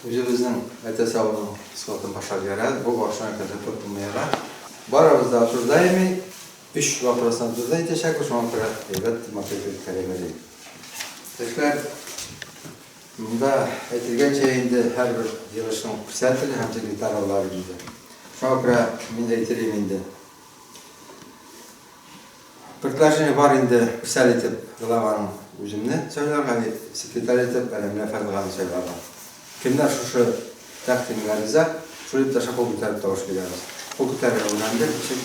Үзебезнең Әтәс авылының слотын башлап җибәрәбез. Бу башына керде ППМЭга. Барыбыз да обсуждаемый. Өч вопросны обсуждать итәчәкбез, шуңа күрә әйбәт матур итеп үткәрергә дим. Яшьләр, монда әйтелгәнчә инде һәрбер җыелышның председателе һәм секретары бар инде. Шуңа күрә мин әйтер идем инде. Предложение бар инде писарь итеп главаның үземне сайларга, секретарь итеп Рәмилә Фәзганы сайларга. Кемнәр шушы тәкъдимгә риза, шул иптәшкә кул күтәреп тавыш бирәбез. Кул күтәрергә өйрәндек, ничек?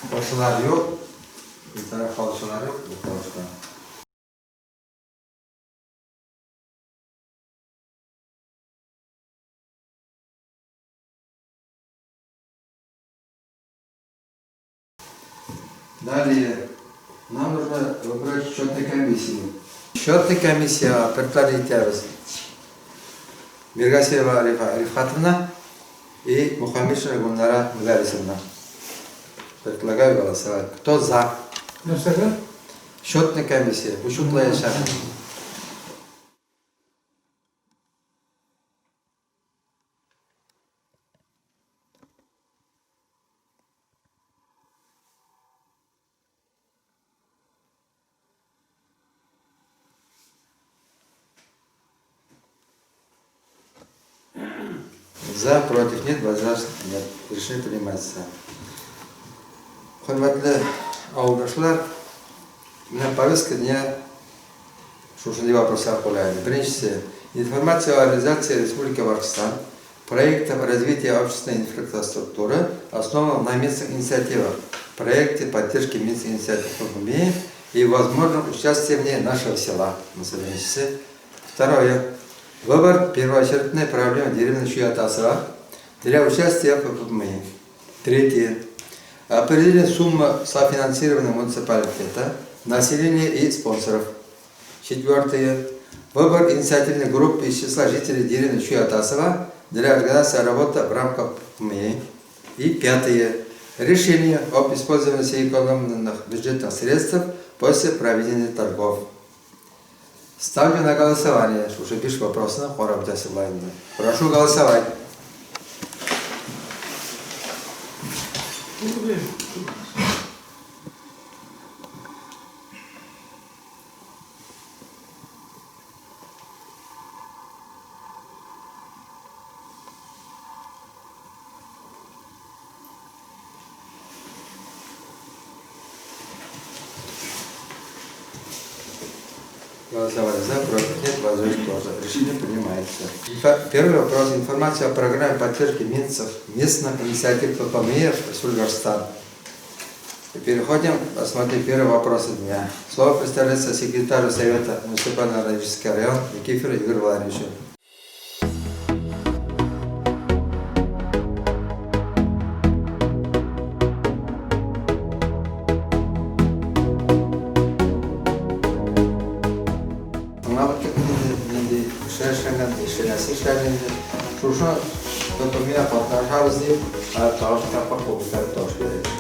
Каршылар юк, битараф калучылар юк бу тавышка. Далее нам нужно выбрать счетную комиссию. Счетная комиссия предлагает итәбез. Миргасиева Арифа Рифхатовна и Мухаммедшина Гульнара Мударисовна. Предлагаю голосовать. Кто за? Нәрсәгә? Счетная комиссия. Бу счетлаячак. За, против нет, воздержался нет. Решение принимается. Хөрмәтле авылдашлар, менә повестка дня шушындый вопрослар куя инде. Беренчесе, информация о реализации Республики Башкортстан проектов развития общественной инфраструктуры, основанных на местных инициативах, проекте поддержки местных инициатив ФМИ и возможном участии в ней нашего села. Беренчесе. Второе. Выбор первоочередной проблемы деревни Чуятасова для участия в ФМИ. Третье. Определение суммы софинансирования муниципалитета, населения и спонсоров. Четвертое. Выбор инициативной группы из числа жителей деревни Чуятасова для организации работы в рамках ПМИ. И пятое. Решение об использовании сэкономленных бюджетных средств после проведения торгов. Ставлю на голосование. Уже биш вопросны карап үтәсе була инде. Прошу голосовать. Голосовали за, против нет, воздержались тоже. Решение принимается. Первый вопрос. Информация о программе поддержки местных, местных инициатив ППМИ Сульгарстан. Переходим посмотреть первый вопрос дня. Слово представляется секретарю Совета муниципального Радищевский район Никифору Игорю Владимировичу. Аңлап беттек инде, нинди эшләр эшләнгән, эшләнәсе эшләр инде. Шушы документка катнашабыз дип, тавыш тапкыр кул күтәреп тавыш бирәбез.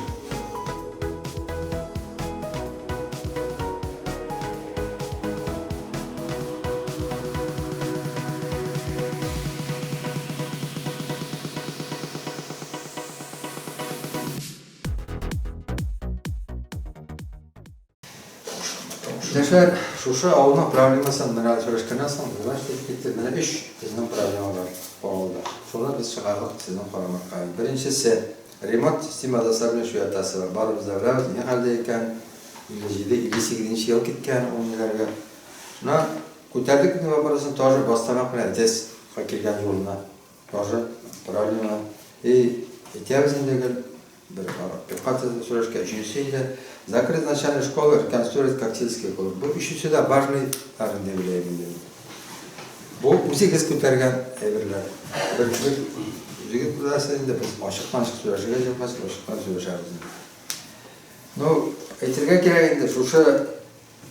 Яшьләр, шушы авылның проблемасын менә сөйләшкәннән соң, значит, дип китте. Менә өч безнең проблема бар авылда. Шуны без чыгардык сезнең карамакка. Беренчесе, ремонт система засобный шуятасы бар. Барыбыз да беләбез, ни хәлдә икән. 57, 58 нче ел киткән ул ниләргә. Шуннан күтәрдек инде вопросын тоже Бастамак белән Әтәскә килгән юлына. Тоже проблема. И әйтәбез инде гел, бер кат сөйләшкән. Өченчесе инде закрыть начальную школу, реконструировать как сельский клуб. Бу өчесе дә важный тагын дип уйлыйм инде. Бу үзегез күтәргән әйберләр. Бер бер үзегез күтәрәсез инде, без ачыктан-ачык сөйләшергә җыенгач, ачыктан сөйләшәбез инде. Ну, әйтергә кирәк инде, шушы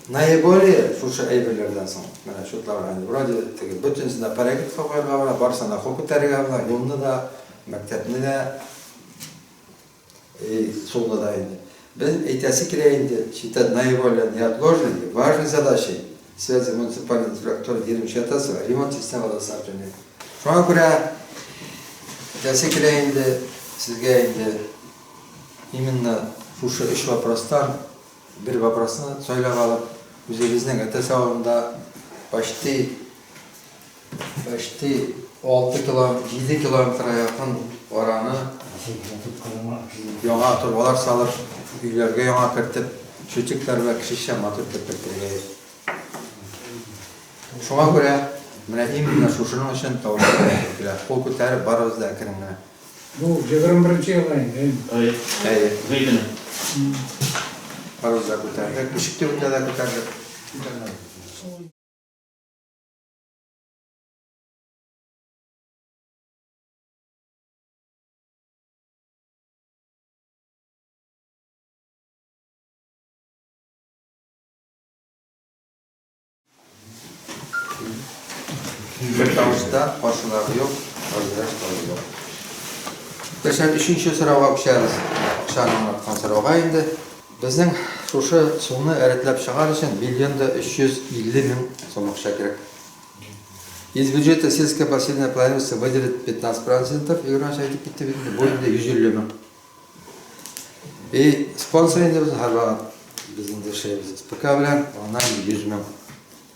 наиболее шушы әйберләрдән соң, менә счетларга инде вроде теге бөтенесен дә проектка куярга була, барысын да кул күтәрергә була, юлны да, мәктәпне дә, и суны да инде. Без әйтәсе килә инде, считать наиболее неотложной, важной задачей. связи муниципальной инфраструктуры 24 ремонт системы водоснабжения. Шуңа күрә әйтәсе килә инде сезгә инде именно шушы өч вопростан бер вопросны сайлап алып, үзегезнең Әтәс авылында почти почти 6 километр, 7 километрга якын араны яңа торбалар салып, өйләргә яңа кертеп, счетчиклар белән кешечә матур итеп кертергә. Шуңа күрә менә именно шушының өчен тавышлар килә. Кул күтәреп барыбыз да әкрен генә. Бу 21 елга инде, әйеме? Әйе. Әйе. Җәй көне. Барыбыз да күтәрдек. Ишек төбендә дә күтәрдек. Бер тавышта каршылар юк, азрак тавыш юк. Яшәр өченче сорауга күчәбез. Акчаны аңлаткан сорауга инде. Безнең шушы суны әретләп чыгар өчен миллион да 350 мең сум акча кирәк. Из бюджета сельское поселение планируется выделить 15%, Игорь Иванович әйтеп китте бит инде, бу инде 150 мең. И спонсор инде без һәрвакыт без инде эшләйбез СПК белән, аннан инде 100 мең.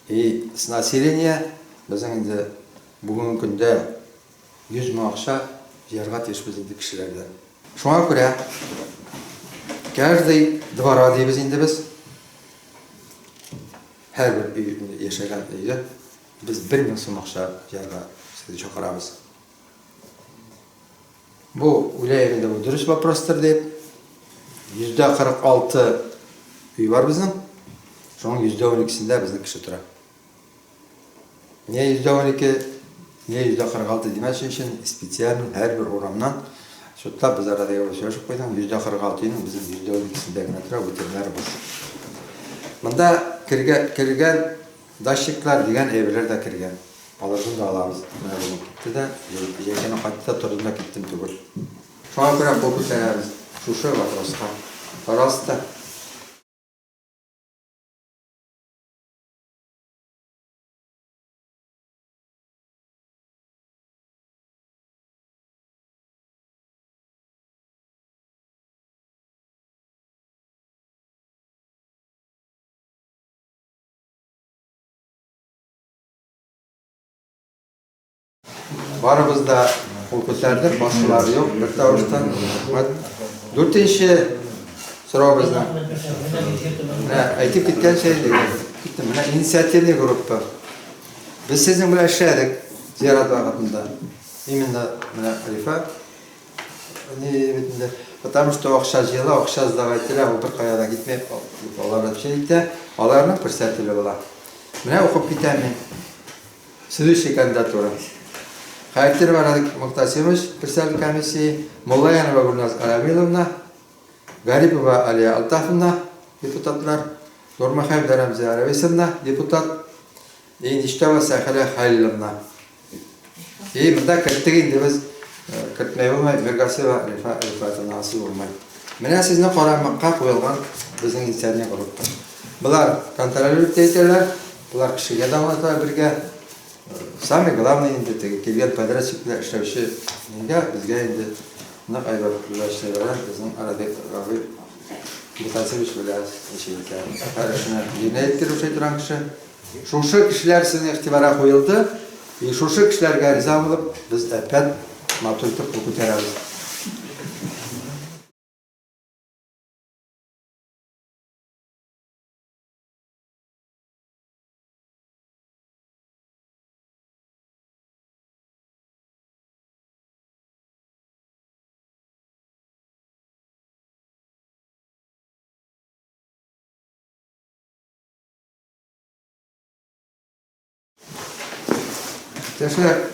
И с населения безнең инде бүгенге көндә 100 мең акча җыярга тиешбез инде кешеләрдән. Шуңа күрә каждый двора дибез инде без. Һәрбер өй яшәгән өйдә без 1000 сум акча җыярга сезне чакырабыз. Бу, уйлыйм инде, бу дөрес вопростыр дип. 46% өй бар безнең. Шуның 12%-сендә безнең кеше тора. Не 12%, не 46% димәс өчен специально һәрбер урамнан шутлап без арада сөйләшеп куйдым. 46% өйнең безнең 12%-сендә генә тора, бүтәннәре буш. Монда кергән Датчиклар дигән әйберләр дә кергән. Аларны да алабыз. Менә бүген китте дә, җәй көне кайтты да, тордым да киттем түгел. Шуңа күрә кул күтәрәбез шушы вопроска. Пожалуйста. Барыбыз да кул күтәрдек, башкалар юк, бер тавыштан. Рәхмәт. Дүртенче сорау безнең. Менә әйтеп киткәнчә инде, киттем. Менә инициативный группа. Без сезнең белән эшләдек зиярат вакытында. Именно менә Рифат не бит инде. Потому что акча җыела, акча сдавать ителә, ул беркая да китми, алар вообще итә. Аларның председателе була. Менә укып китәм мин. Следующая кандидатура. Хәйтирова Радик Муктасимович, председатель комиссии, Муллаянова Гульназ Арамиловна, Гарипова Алия Алтафовна, депутатлар, Нурмахаев Рәмзия Рависовна, депутат, и Ништова Сәхилә Халиловна. И монда керттек инде без, кертмәй булмай, Миргасыева Рифа Рифатовна асыл булмай. Менә сезне карамакка куелган безнең инициативный группа. Болар контролировать итәләр, болар кешегә дә аңлата бергә. Самый главный инде теге килгән подрядчик белән эшләүче нигә безгә инде нык әйбәт эшләүләр безнең Радик Рабый Мутасевич белән ничек икән. Һәр эшне җиренә җиткереп эшли торган кеше. Шушы кешеләр сезнең игътибарга куелды, и шушы кешеләргә риза булып, без әпәт матур итеп кул күтәрәбез. Яшьләр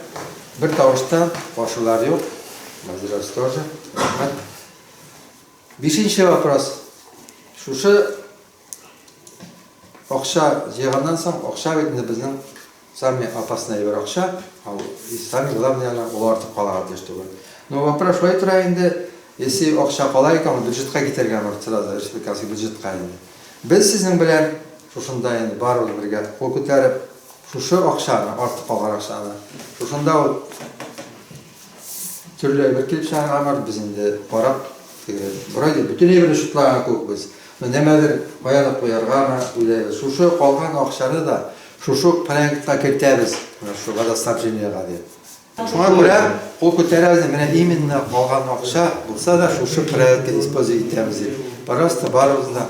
бер тавыштан, каршылар юк. Вазирас тоже. Рәхмәт. Бишенче вопрос. Шушы акча җыйганнан соң, акча бит инде безнең самый опасный бер акча, и самый главный аны ул артык калырга тиеш түгел. Но вопрос шулай тора инде, если акча кала икән, ул бюджетка китәргә может сразу, республиканский бюджетка инде. Без сезнең белән Шушында инде барыбыз бергә кул күтәреп, шушы акчаны, артык калган акчаны, шушында ул төрле әйбер килеп чыгарга бар, без инде карап, теге, вроде бөтен әйберне шутлаган кебек без. Но нәмәдер каядыр куяргамы, уйлыйбыз. Шушы калган акчаны да шушы ук проектка кертәбез, менә шушы водоснабжениега дип. Шуңа күрә кул күтәрәбез, менә именно калган акча булса да шушы проектка использовать итәбез дип. Пожалуйста, барыбыз да.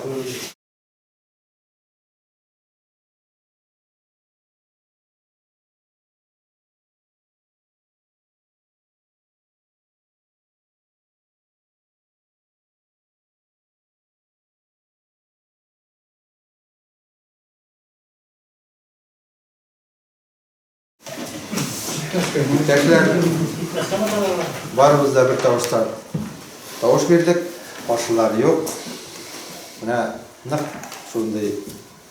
Иптәшләр, барыбыз да бер тавыштан тавыш бирдек, каршылар юк. Менә нык шундый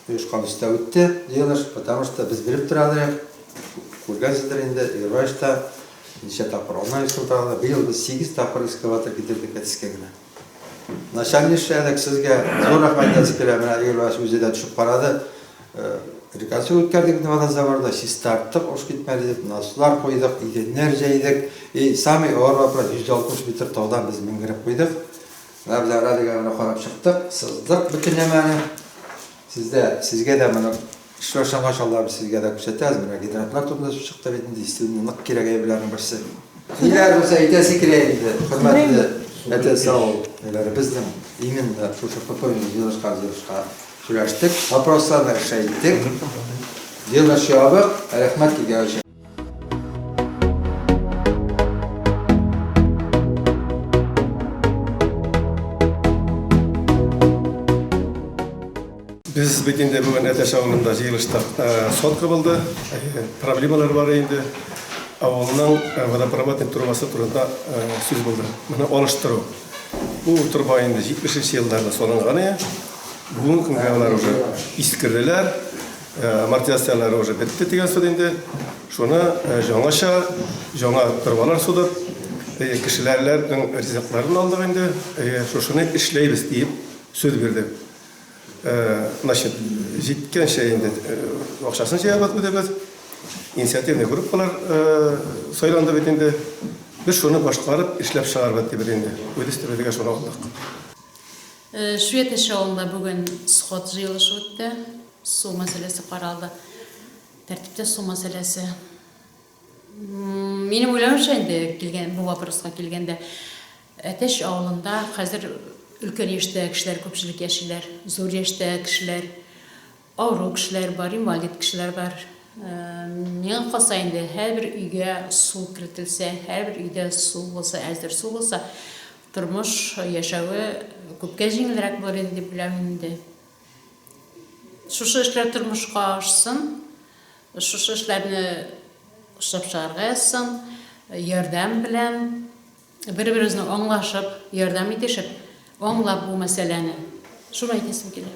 оешкан төстә үтте җыелыш, потому что без белеп тора идек, күргәнсездер инде, Игорь ничә тапкыр онлайн экскаватор, быел без 8 тапкыр экскаватор китердек Әтискә генә. Начальник эшләдек, сезгә зур рәхмәт әйтәсе килә, менә Игорь Иванович үзе дә төшеп карады. Реконструкция үткәрдек инде водозаборда, чистарттык, ош китмәде дип, насослар куйдык, идәннәр җәйдек. И самый авыр вопрос, 160 метр таудан без менгереп куйдык. Менә без Радига гына карап чыктык, сыздык бөтен нәмәне. Сездә, сезгә дә моны эш башлангач Алла без сезгә дә күрсәтәбез. Менә гидрантлар турында сүз чыкты бит инде, действительно нык кирәк әйберләрнең берсе. Ниләр булса әйтәсе килә инде, хөрмәтле Әтәс авыл ниләре, безнең именно шушы ПП җыелышка җыелышка сөйләштек, вопросларны эшләйттек. Җыелыш ябык, рәхмәт килгән өчен. Без бит инде бүген Әтәч авылында җыелышта сотка булды. Проблемалар бар инде. Авылның водопроводный трубасы турында сүз булды. Моны алыштыру. Бу труба инде 70 нче елларда салынган иде. Бүгенге көнгә алар уже искерделәр. Амортизацияләре уже бетте дигән сүз инде. Шуны жаңача, жаңа торбалар судып, кешеләрләрнең ризыкларын алдык инде. Шушыны эшләйбез диеп сүз бирдек. Значит, җиткәнчә инде акчасын җыябыз үзебез. Инициативный группалар сайланды бит инде. Без шуны башкарып, эшләп чыгарбыз дип инде. Үз өстебезгә шуны алдык. Швед эше авылында бүген сход җыелышы үтте. Су мәсьәләсе каралды. Тәртиптә су мәсьәләсе. Минем уйлавымча инде, килгән бу вопроска килгәндә, Әтәч авылында хәзер өлкән яшьтәге кешеләр күпчелек яшиләр. Зур яшьтәге кешеләр, авыру кешеләр бар, инвалид кешеләр бар. Миңа калса инде, һәрбер өйгә су кертелсә, һәрбер өйдә су булса, әзер су булса, Тормыш, яшәве күпкә җиңелрәк булыр иде дип беләм инде. Шушы эшләр тормышка ашсын, шушы эшләрне очлап чыгарга язсын, ярдәм белән, бер-беребезне аңлашып, ярдәм итешеп, аңлап бу мәсьәләне. Шуны әйтәсем килә.